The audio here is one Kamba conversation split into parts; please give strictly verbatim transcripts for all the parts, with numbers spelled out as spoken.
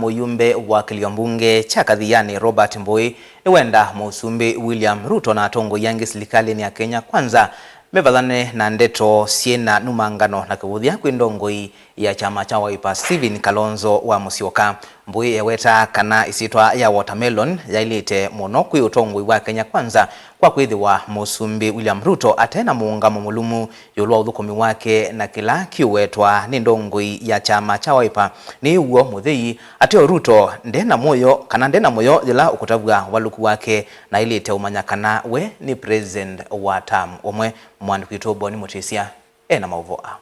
Mũyumbe wa kĩlio mbunge kya Kathiani Robert Mbũi nĩwenda Mũsumbĩ William Ruto na atongoi angĩ silikalĩnĩ ya Kenya Kwanza mevathane na ndeto syĩ na numangano na kĩvũthya kwĩ ndongoi ya kyama kya Wiper Stephen Kalonzo wa Musyoka. Mbũi eweta kana ĩsyĩtwa ya watermelon yaĩlĩte mũno kwĩ ũtongoi wa Kenya Kwanza kwa kwĩthĩwa Mũsumbĩ William Ruto ate na mũũngamo mũlũmu ĩũlũ wa ũthũkũmi wake na kĩla kĩũwetwa nĩ ndongoi ya kyama kya Wiper nĩ w'o mũthei. Ateo Ruto nde na mũyo kana nde na mũyo yĩla ũkũtavw'a ũvalũku wake na aĩlĩte ũmanya kana we nĩ president wa term ũmwe. Mwandĩki witũ Boni Mũtĩsya e na maũvoo aa.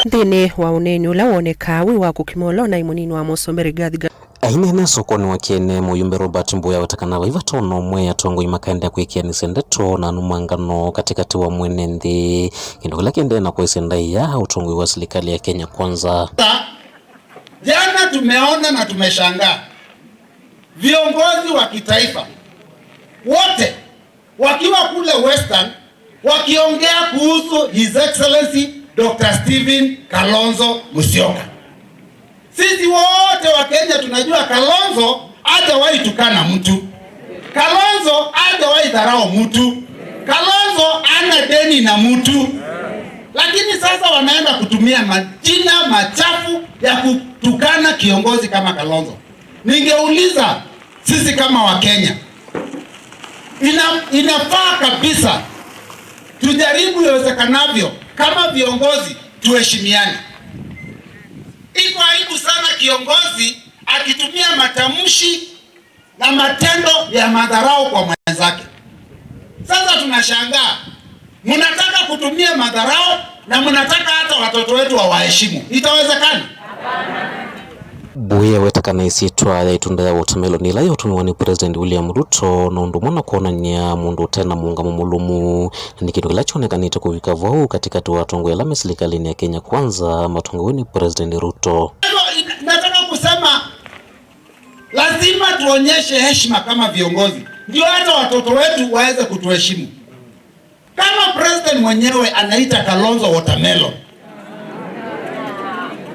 Nthĩnĩ wa ũneeni ũla wonekaa wĩ wa kũkimolwa naĩ mũnini wa Mũsumbĩ Rigathi Ga- Aineena sokonĩ wa Kĩene, mũyumbe Robert Mbũi aweta kana vai vata ona ũmwe atongoi makaendeea kwĩkĩanĩsya ndeto na numangano katĩkatĩ wa mwene nthĩ, kĩndũ kĩla kĩendee na kũĩsya ndaĩa ũtongoi wa silikalĩ ya Kenya Kwanza. Jana tumeona na tumeshangaa viongozi wa kitaifa wote wakiwa kule Western wakiongea kuhusu His Excellency Doctor Stephen Kalonzo Musyoka. Sisi wote wa Kenya tunajua Kalonzo hajawahi tukana mtu. Kalonzo hajawahi dharau mtu. Kalonzo hana deni na mtu. Lakini sasa wanaenda kutumia majina machafu ya kutukana kiongozi kama Kalonzo. Ningeuliza sisi kama Wakenya, ina-, inafaa kabisa tujaribu iwezekanavyo kama viongozi tuheshimiane. Iko aibu sana kiongozi akitumia matamshi na matendo ya madharau kwa mwenzake. Sasa tunashangaa, mnataka kutumia madharau na mnataka hata watoto wetu wawaheshimu. Itawezekana? Mbũi eweta kana ĩsyĩtwa ya ĩtunda ya watermelon ĩla yatũmĩwa nĩ President William Ruto na ũndũ ũmwe na kwonany'a mũndũ ũte na mũũngamo mũlũmu nĩ kĩndũ kĩla kyonekanĩte kũvika vau katĩkatĩ wa atongoi ala me silikalĩnĩ ya Kenya Kwanza matongoew'e nĩ President Ruto. Kwa hivyo, ina-, nataka kusema lazima tuonyeshe heshima kama viongozi, ndio hata watoto wetu waweze kutuheshimu. Kama president mwenyewe anaita Kalonzo watermelon.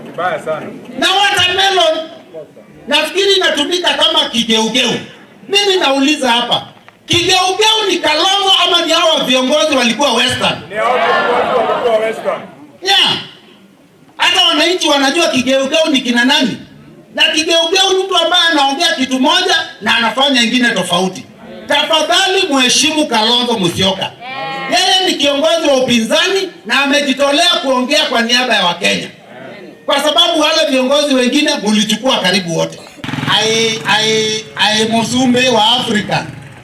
Vibaya sana. Na watermelon nafikiri inatumika kama kigeugeu. Mimi nauliza hapa, kigeugeu ni Kalonzo ama ni hawa viongozi walikuwa Western? Ni hao viongozi walikuwa Western. Yeah. Hata wananchi wanajua kigeugeu ni kina nani. Na kigeugeu ni mtu ambaye anaongea kitu moja na anafanya ingine tofauti. Tafadhali mheshimu Kalonzo Musyoka. Yeye ni kiongozi wa upinzani na amejitolea kuongea kwa niaba ya Wakenya. Kwa sababu wale viongozi wengine mulichukua karibu wote. Aĩ, aĩ, aĩ mũsumbĩ wa Africa,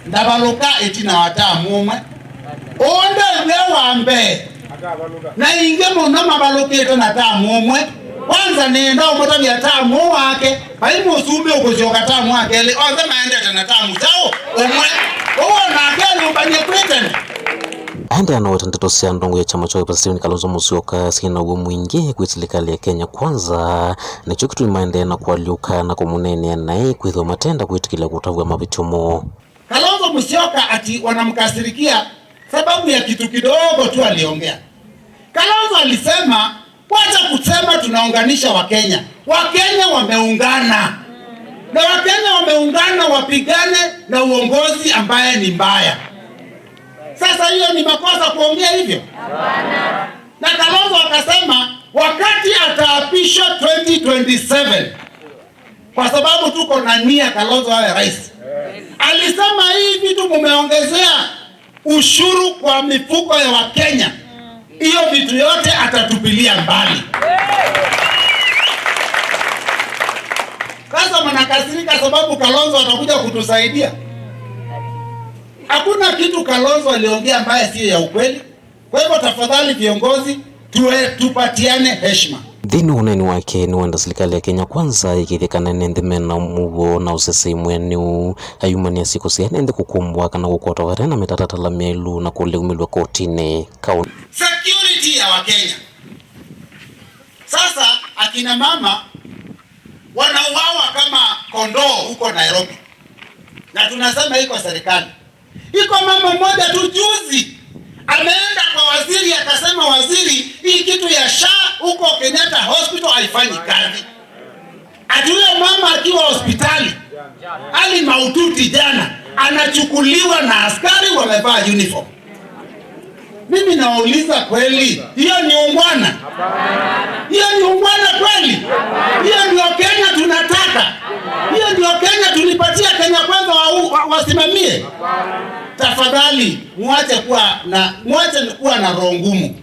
ndavalũka ĩtina wa tamu ũmwe. Ũũ nde w'e wa mbee. Na ingĩ mũno mavalũkĩte na tamu ũmwe. Kwanza nĩenda ũmũtavya tamu ũũ wake, vai mũsumbĩ ũkũsyoka tamu wa kelĩ, onthe maendete na tamu kyaũ ũmwe. Ũũ onake ayũmbany'e kwĩ tene. Aendeea na weta ndeto sya ndongoi ya kyama kya Wiper Stephen Kalonzo Musyoka syĩ na w'o mwingĩ kwĩ silikalĩ ya Kenya Kwanza, nĩkyo kĩtumi maendee na kũalyũka na kũmũneenea naĩ kwĩthĩwa matenda kwĩtĩkĩlya kũtavw'a mavĩtyo moo. Kalonzo Musyoka ati wanamkasirikia sababu ya kitu kidogo tu aliongea. Kalonzo alisema, "Wacha kusema tunaunganisha Wakenya." Wakenya wameungana. Na Wakenya wameungana wapigane na uongozi ambaye ni mbaya. Sasa hiyo ni makosa kuongea hivyo? Hapana. Na Kalonzo akasema wakati ataapishwa twenty twenty-seven, kwa sababu tuko na nia Kalonzo awe rais. Alisema, "Hii vitu mumeongezea ushuru kwa mifuko ya Wakenya, hiyo vitu yote atatupilia mbali." Sasa mnakasirika sababu Kalonzo atakuja kutusaidia? Hakuna kitu Kalonzo aliongea ambaye siyo ya ukweli. Kwa hivyo tafadhali viongozi, tuwe, tupatiane heshima. Nthĩnĩ wa ũneeni wake, nĩwenda silikalĩ ya Kenya Kwanza ĩkĩĩthye kana ene nthĩ mena mũuo na ũsesei mwĩanĩu. Ayumanĩa syĩko sya ene nthĩ kũkũmbwa kana kũkwatwa vate na mĩtatatala myaĩlu na kũleumĩlw'a kotinĩ. Kaũndũ security ya Wakenya. Sasa akina mama wanauawa kama kondoo huko Nairobi. Na tunasema iko serikali. Iko mama mmoja tu juzi Ameenda kwa waziri akasema, "Waziri, hii kitu ya SHA huko Kenyatta Hospital haifanyi kazi." Ati huyo mama akiwa hospitali, hali mahututi jana, anachukuliwa na askari wamevaa uniform. Mimi nauliza kweli, hiyo ni ungwana? Hiyo ni ungwana kweli? Hiyo ndio Kenya tunataka? Hiyo ndio Kenya tulipatia Kenya Kwanza wa, wa, wasimamie? Tafadhali, muache kuwa na, muache kuwa na roho ngumu.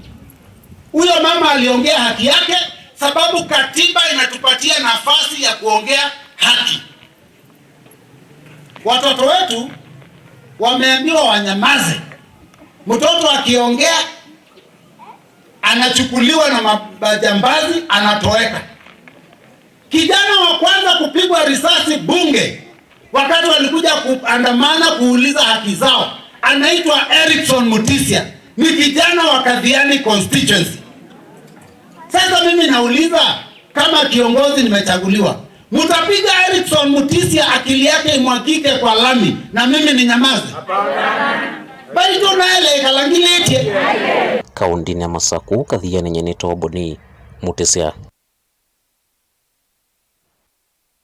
Huyo mama aliongea haki yake, sababu katiba inatupatia nafasi ya kuongea haki. Watoto wetu wameambiwa wanyamaze. Mtoto akiongea, anachukuliwa na ma-, majambazi, anatoweka. Kijana wa kwanza kupigwa risasi bunge wakati walikuja kuandamana kuuliza haki zao, anaitwa Erickson Mutisia, ni kijana wa Kathiani constituency. Sasa mimi nauliza, kama kiongozi nimechaguliwa, mtapiga Erickson Mutisia akili yake imwagike kwa lami na mimi ninyamaze? Baitũ naele ĩkalangilĩtye. Kaũndĩnĩ ya Masaku, Kathiani, nyie nĩtawa Boni Mutisia.